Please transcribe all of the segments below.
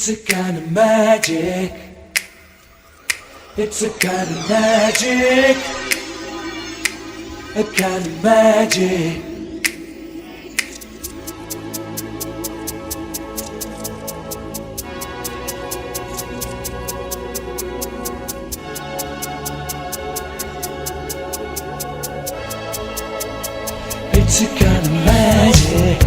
It's a kind of magic. It's a kind of magic. A kind of magic. It's a kind of magic.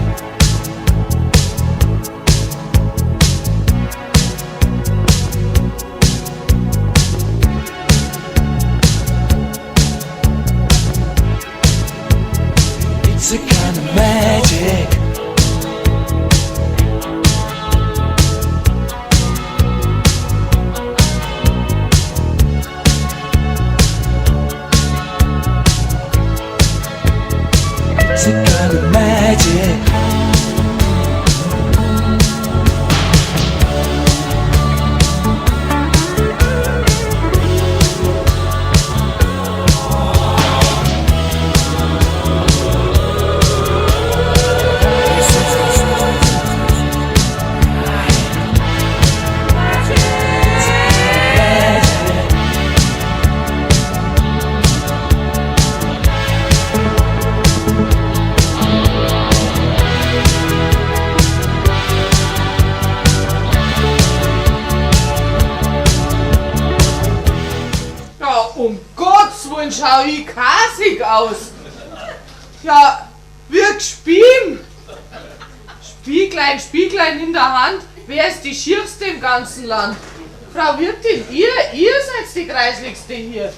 It's a kind of magic. It's a kind of magic. Ja, um Gottes Willen schau ich kasig aus. Ja, wie gspien. Spieglein, Spieglein in der Hand, wer ist die schierste im ganzen Land? Frau Wirtin, ihr seid die Kreisligste hier.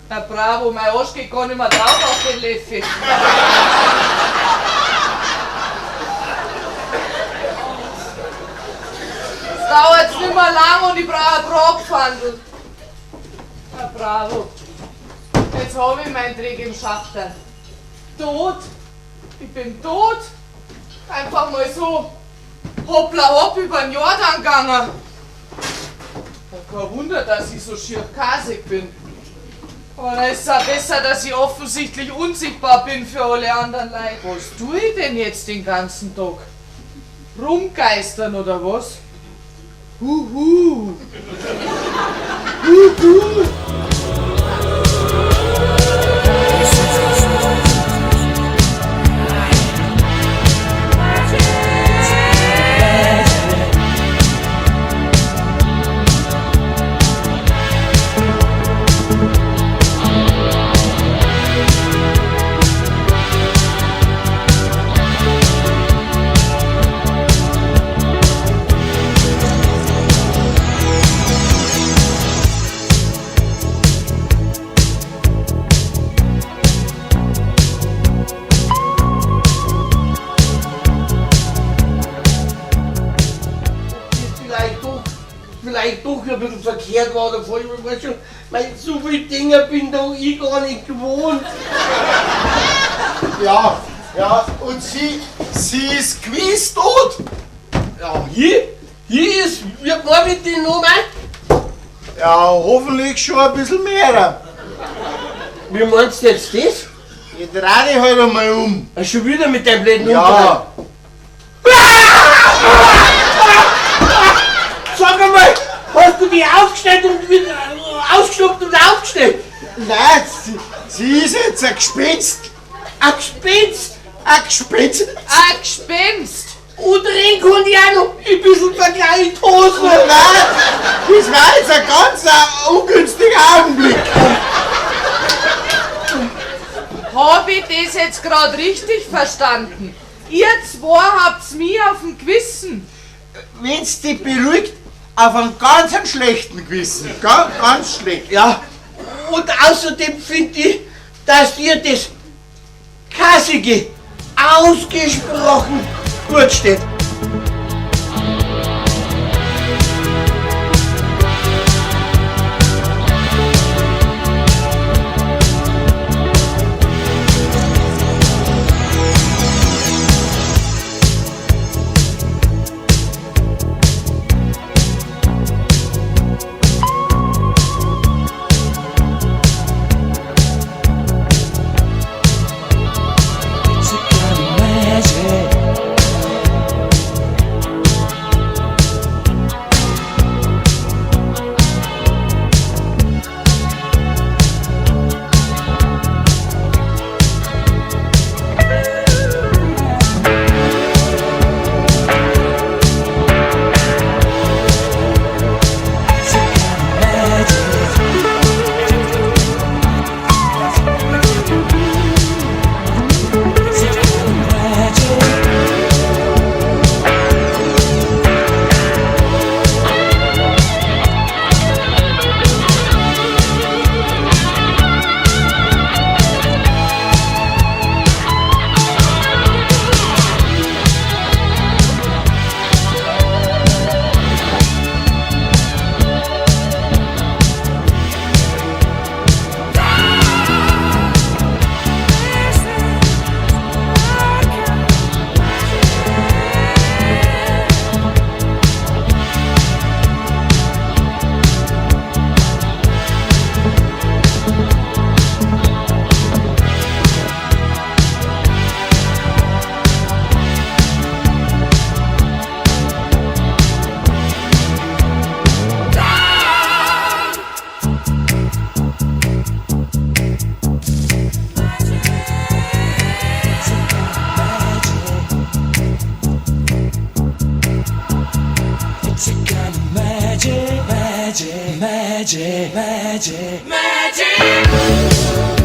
Na bravo, mein Arsch geht gar nicht mehr drauf auf den Löffel. Es dauert nicht mehr lang und ich brauche ein Bratpfandl. Na bravo. Jetzt hab ich meinen Dreck im Schachtel. Tot. Ich bin tot. Einfach mal so hoppla hopp über den Jordan gegangen. Ja, kein Wunder, dass ich so schier kasig bin. Aber da ist es auch besser, dass ich offensichtlich unsichtbar bin für alle anderen Leute. Was tue ich denn jetzt den ganzen Tag? Rumgeistern oder was? Huhu. Huhu. Vielleicht doch ein bisschen verkehrt war oder falsch, weil weißt du, mein, so viele Dinge bin doch ich gar nicht gewohnt. Ja, ja, und sie ist gewiss tot. Ja, hier ist, wie war mit den Namen? Ja, hoffentlich schon ein bisschen mehr. Wie meinst du jetzt das? Ich dreh dich halt einmal um. Ach, schon wieder mit deinem blöden Ja. Unterleib. Sag einmal, hast du die aufgestellt und wieder ausgeschluckt und aufgestellt? Nein, sie ist jetzt ein Gespenst. Ein Gespenst? Ein Gespenst? Ein Gespenst? Und reden kann ich auch noch ein bisschen verkleidet Hosen. Nein, das war jetzt ein ganz ungünstiger Augenblick. Hab ich das jetzt grad richtig verstanden? Ihr zwei habt's mir auf dem Gewissen. Wenn's dich beruhigt, auf einem ganz schlechten Gewissen. Ganz, ganz schlecht. Ja, und außerdem find ich, dass ihr das Kassige ausgesprochen gut steht. It's a kind of magic. Magic, magic, magic, magic.